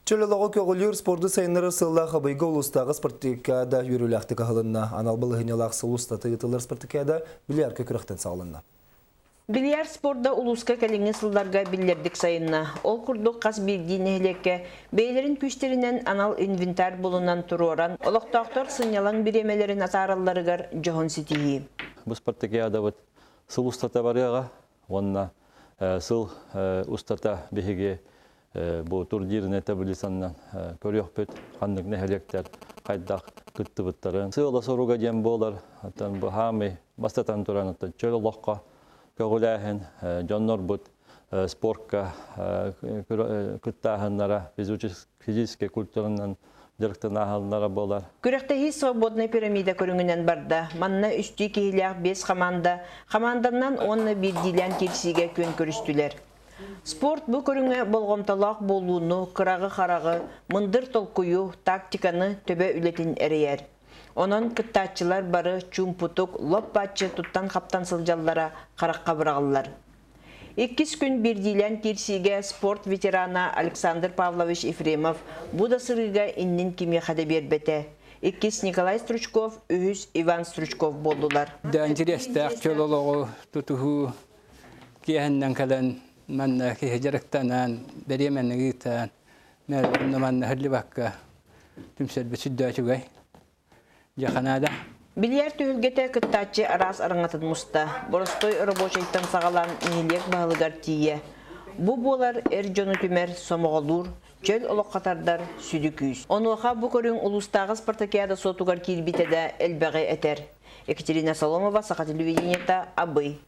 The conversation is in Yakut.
Чөл олоҕу көҕүлүүр, спорду сайыннарар сыаллаах Абыйга улуустааҕы спартакиада үөрүүлээхтик аһылынна. Анал балаһыанньалаах сыл устата ыытыллар спартакиада бильярка күрэхтэн саҕаланна. Бильярд спорда улууска кэлиҥҥи сылларга биллэрдик сайынна. Ол курдук хас биирдии нэһилиэккэ бэйэлэрин күүстэринэн анал инвентарь булунан туруоран, олохтоохтор сынньалаҥ бириэмэлэрин атааралларыгар дьоһун ситиһии. Бу спартакиадабыт сыл устата барыаҕа уонна сыл устата биһиги бу турнирнай таблицанан көрүөхпүт, ханнык нэһилиэктэр хайдах кыттыбыттарын. Сыала-соруга диэн буолар, оттон бу хаамый бастатан туран оттон чөл олоххо көҕүлээһин, дьоннорбут спортка кыттааһыннара, физическэй культуранан дьарыктанааһыннара буолар. Күрэхтэһии свободнай пирамида көрүҥүнэн барда. Манна үстүү киһилээх биэс хамаанда хамаанданан уонна биирдиилээн киирсиигэ күөн көрүстүлэр. Спорт бу көрүҥэ болҕомтолоох буолууну, кыраҕы-хараҕы, мындыр толкуйу, тактиканы, төбө үлэтин эрэйэр. Онон кыттааччылар бары чуумпутук, лоп-бааччы туттан-хаптан сылдьаллара харахха быраҕыллар. Иккис күн биирдиилээн киирсиигэ спорт ветерана Александр Павлович Ефремов бу да сырыыга иннин кимиэхэ да биэрбэтэ. Иккис Николай Стручков, үһүс Иван Стручков буоллулар. Да интэриэстээх чөл олоҕу тутуһуу киэһэннэн кэлэн манна киһи дьарыктанан, бэриэмэни ыытан, онно манна хыллыбакка түмсэрбит сүрдээх үчүгэй. Дьаханаада. Бильярд түһүлгэтэ кыттааччы араас араҥатын муста. Боростой рабочайтан саҕалаан нэһилиэк баһылыгар тиийэ. Бу буолар эр дьону түмэр, сомоҕолуур, чөл олоххо тардар сүдү күүс. Онуоха бу көрүҥ улуустааҕы спартакиада суотугар киирбитэ да элбэҕи этэр. Екатерина Соломова, Саха телевидениета, Абый.